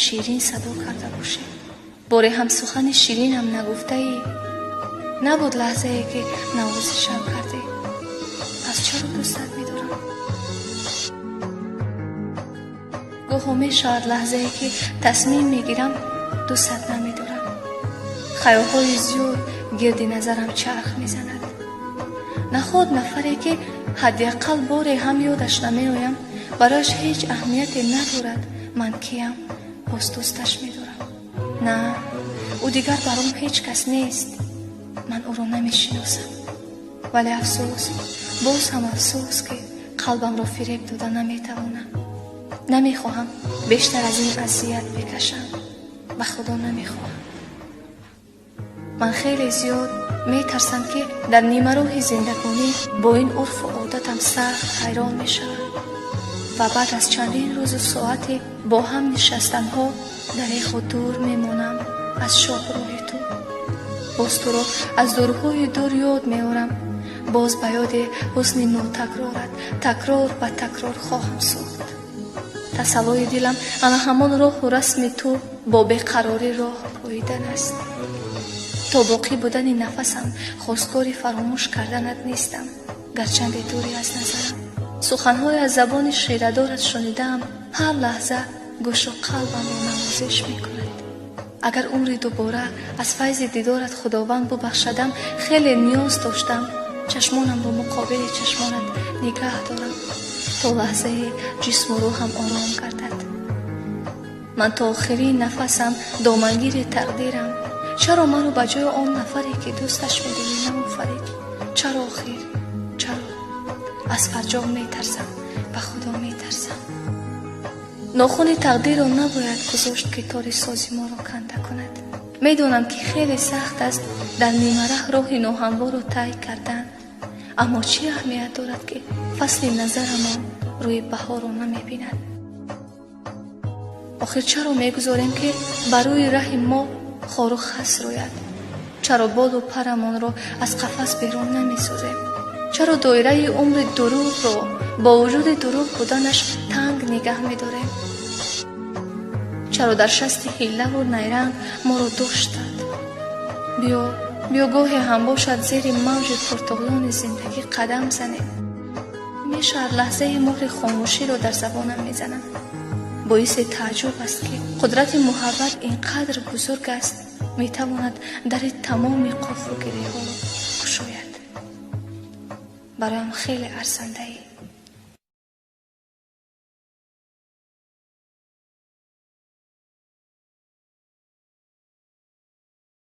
Ширин садо карда бошӣ. Боре ҳам сухани ширинам нагуфтаӣ. Набуд лаҳзае, ки навозишам кардӣ. Пас чаро дӯстат медорам? Гоҳо мешавад лаҳзае, ки тасмим мегирам, дӯстат намедорам. Хаёлҳои зиёд гирди назарам чарх мезанад. Наход нафаре, ки ҳадди ақал боре ҳам ёдаш намеоям, барояш ҳеҷ аҳамияте надорад, ман киям, боз дӯсташ медорам. На, ӯ дигар баром ҳеҷ кас нест, ман ӯро намешиносам. Вале афсӯс, боз ҳам афсӯс, ки қалбамро фиреб дода наметавонам. Намехоҳам бештар аз ин азият бикашам. Ба Худо, намехоҳам. Ман хеле зиёд метарсам, ки дар нимароҳи зиндагонӣ бо ин урфу одатам сахт ҳайрон мешавам ва баъд аз чандин рӯзу соате бо ҳам нишастанҳо дареху дур мемонам аз шоҳроҳи ту. Боз туро аз дурҳои дур ёд меорам. Боз ба ёди ҳусни нотакрорат такрор ба такрор хоҳам сӯхт. Тасаллои дилам ана ҳамон роҳу расми ту бо беқарорӣ роҳ поидан аст. То боқӣ будани нафасам хостгори фаромӯш карданат нестам, гарчанде дурӣ аз назарам. Суханҳое аз забони ширадорат шунидаам, ҳар лаҳза гӯшу қалбамро навозиш мекунад. Агар умри дубора аз файзи дидорат Худованд бубахшадам, хеле ниёз доштам чашмонамро муқобили чашмонат нигаҳ дорам, то лаҳзае ҷисму рӯҳам ором гардад. Ман то охирин нафасам домангири тақдирам. Чаро маро ба ҷои он нафаре, ки дӯсташ медорӣ, наофарид? Чаро охир, чаро? Аз фарҷом метарсам, ба Худо, метарсам. Нохуни тақдирро набояд гузошт, ки тори сози моро канда кунад. Медонам, ки хеле сахт аст дар нимараҳ роҳи ноҳамворро тай кардан, аммо чӣ аҳамият дорад, ки фасли назарамон рӯи баҳорро намебинад? Охир чаро мегузорем, ки ба рӯи раҳи мо хору хас рӯяд? Чаро болу парамонро аз қафас берун намесозем? Чаро доираи умри дурӯғро бо вуҷуди дурӯғ буданаш танг нигаҳ медорем? Чаро дар шасти ҳиллаву найранг моро доштанд? Биё, биё, гоҳе ҳам бошад, зери мавҷи пуртуғёни зиндагӣ қадам занем. Мешавад лаҳзаи муҳри хомӯширо дар забонам мезанам. Боиси тааҷҷуб аст, ки қудрати муҳаббат ин қадр бузург аст, метавонад дари тамоми қуфлу гиреҳҳоро кушояд. Бароям хеле арзандаӣ.